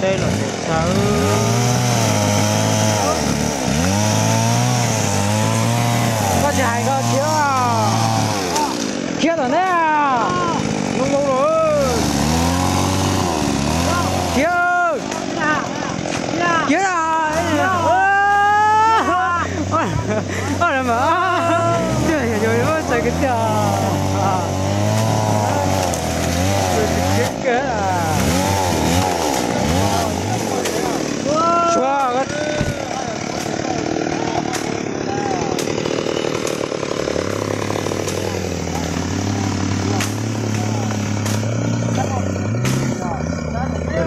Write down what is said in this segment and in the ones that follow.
Teb los teb tshaj. Koj tsis hais koj khiav, khiav tom ntej, khiav, khiav, mas, txais kwv tij, khiav kawg.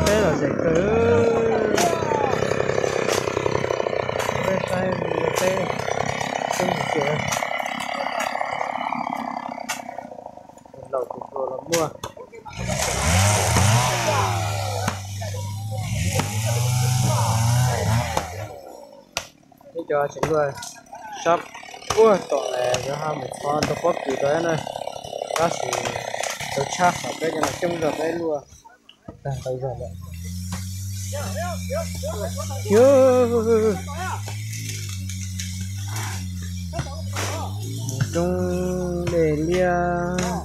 Peb los txais kawg, peb saib peb teb, laus tus hluas los muaj. Ib co tseem luaj sab puag tom, yuav ho mus txhos rau pob kws rau na, tab sis tau tshaj qhov peb cov no coob zog peb luaj tag ntau zog lawm. Roob dej liab,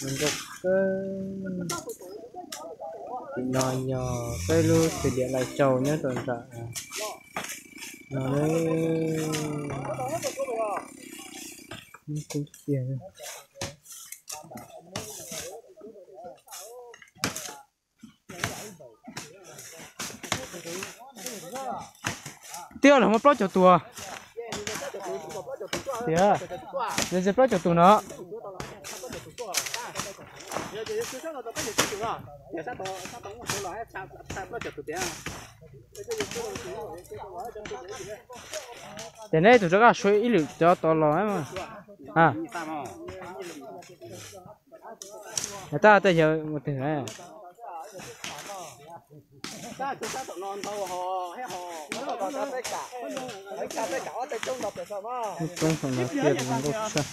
nrau kawg. Tim no yog peb lub txiv diam Lai Châu nyob rau nram no. Twb los muaj plaub caug tus. Tias, tias plaub caug tus no. Ces neb tus rov qab suav ib lwm cov tod los. Tab tej yawg mus twg? Roob saum no tiag tus zoo nkauj tshaj.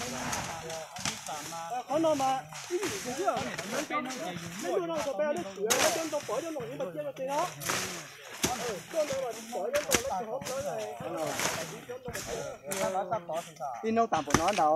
Ib hnub tas npaum no ntag.